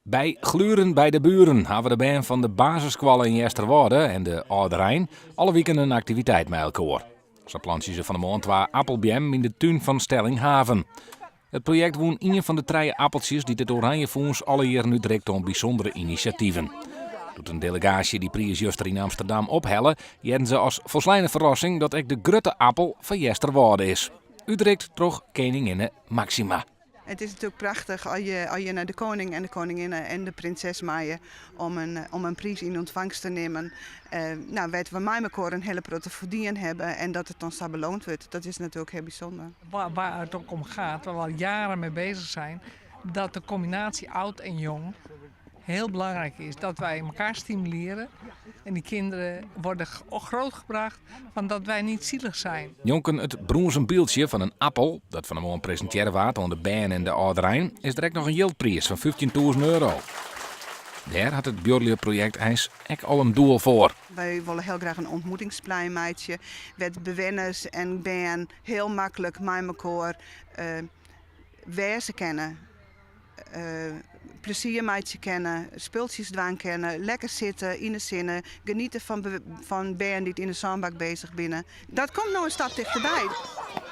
By Gluren by de Buren hawwe de bern fan de basisskoalle yn Easterwâlde en de âlderein alle wiken in aktiviteit mei elkoar. Sa plantsje se fan 'e moarn twa appelbeammen yn de tún fan Stellinghaven. It projekt wûn ien fan de trije appeltsjes dy't it Oranje Fûns alle jierren útrikt oan bysûndere inisjativen. Doe't in delegaasje dy priis juster yn Amsterdam ophelle, hearden se as folsleine ferrassing dat ek de grutte appel foar Easterwâlde is. Útrikt troch keninginne Máxima. It is natuerlik prachtich as je, as je nei de koning en de koninginne en de prinses meie om in, om in priis yn ûntfangst te nimmen. Uh, nou, wêr't we mei mekoar in hiele protte foar dien hawwe en dat it dan sa beloond wurdt, dat is natuerlik hiel bysûnder. Waar, waar het ook om gaat, waar we al jaren mee bezig zijn, dat de combinatie oud en jong heel belangrijk is. Dat wij elkaar stimuleren en die kinderen worden grootgebracht van dat wij niet zielig zijn. Njonken it brûnzen byldsje fan in appel, dat fan 'e moarn presintearre waard oan de bern en de âlderein, is der ek noch in jildpriis fan 15.000 euro. Dêr hat it buorljuprojekt eins ek al in doel foar. Wy wolle hiel graach in ontmoetingsplein meitsje wêr't bewenners en bern hiel maklik mei mekoar uh, wêze kinne. Plezier meitsje kinne, spultsjes dwaan kinne, lekker sitte yn 'e sinne, geniete fan, fan bern dy't yn 'e sânbak beuzich binne. Dat komt no in stap tichterby.